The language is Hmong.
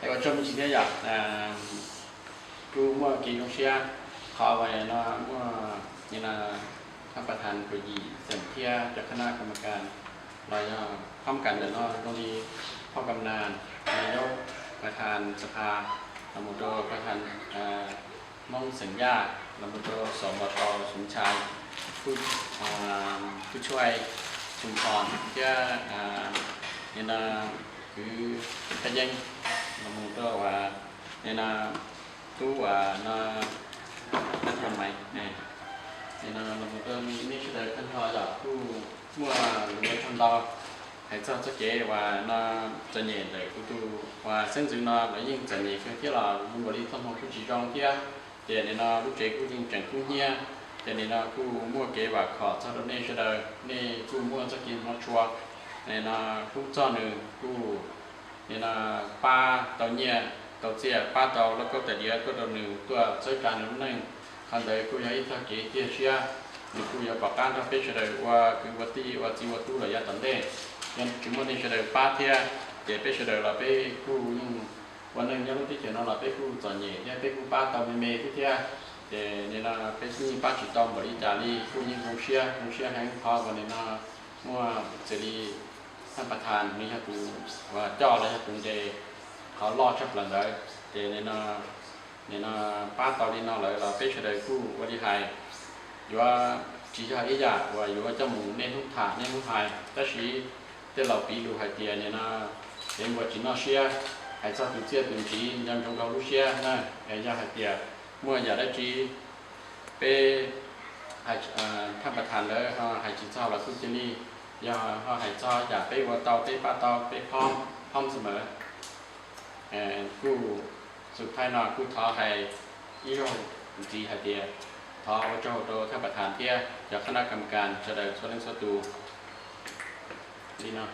Ua tsaug me ntsis thiab yom, kuj muaj kev zoo siab qhov uas no muaj thab pas thas kaum yim xeem thiab cov kha nab kam ma kas los yog phab kam ntawm no zoo li phab kam nas, nayok, pas thas xaphas, los mus rau pas thas Hmoob xeem Yaj, los mus rau xom npos tau xum chais, kuj tshuaj xum phom thiab nim no kwv thaj yeeb, los mus rau uas nim no tub uas no Tub Hmoob Maiv, nim no los mus rau nej sawv daws tag nrho yom, kuj muaj lus ua tsaug ntau hais txog txoj kev uas no txom nyem ntawm kuv tus uas xeeb ntxwv no los yeej txom nyem kawg thiab los zoo nkaus li txoj hmoo kuj tsis zoo thiab. Ces nim no lub tsev kuj yeej tseem kub hnyiab, ces nim no kuj muaj kev vam khom txog rau nej sawv daws, nej kuj muaj txoj kev hmov tshua, nim no hlub txog nws kuj nim no pab tau nyiaj tau txiaj, pab tau lauj kaub tais diav tuaj rau nws tuaj txhawb tsa nws lub neej. Qhov ntawd kuj yog ib txoj kev ciaj siab, nws kuj yuav pom qab nrog peb sawv daws ua kwv ua tij ua txiv ua tub los yav tom ntej. Yog tsis muaj nej sawv daws pab thiab, ces peb sawv daws los peb kuj yeej ua neej nyob lub teb chaws no los peb kuj txom nyem thiab peb kuj pab tau me me xwb thiab. Ces nim no peb kuj yeej pab tsis tau npaum li cas li, kuj yeej zoo siab, zoo siab heev qhov uas nim no muaj xws li thab pas thas nws yog tus uas coj los yog tus ntes qhov loj tshaj plaws ntawd. Ces nim no pab tau li no lawm los peb sawv daws kuj ua li hais, yuav tsis yog ib yam uas yuav coj mus niaj hnub tham niaj hnub hais, tab sis tej laus piv lus hais tias nim no kev npua tsis noj siab, hais txog tus txiaj tus ntsig nco ntsoov rau lub siab na. Yog hais tias muaj yam dab tsi peb thab pas thas ntawd ho hais tsis txog los kuj cia li, yog ho hais txog yam peb ua tau peb pab tau peb phob xwb mas kuj xus thaij no kuj thov hais ib zaug ntxiv hais tias thov ua tsaug rau thab pas thas thiab cov kha nab kam kas sawv daws txhua leej txhua tus li no.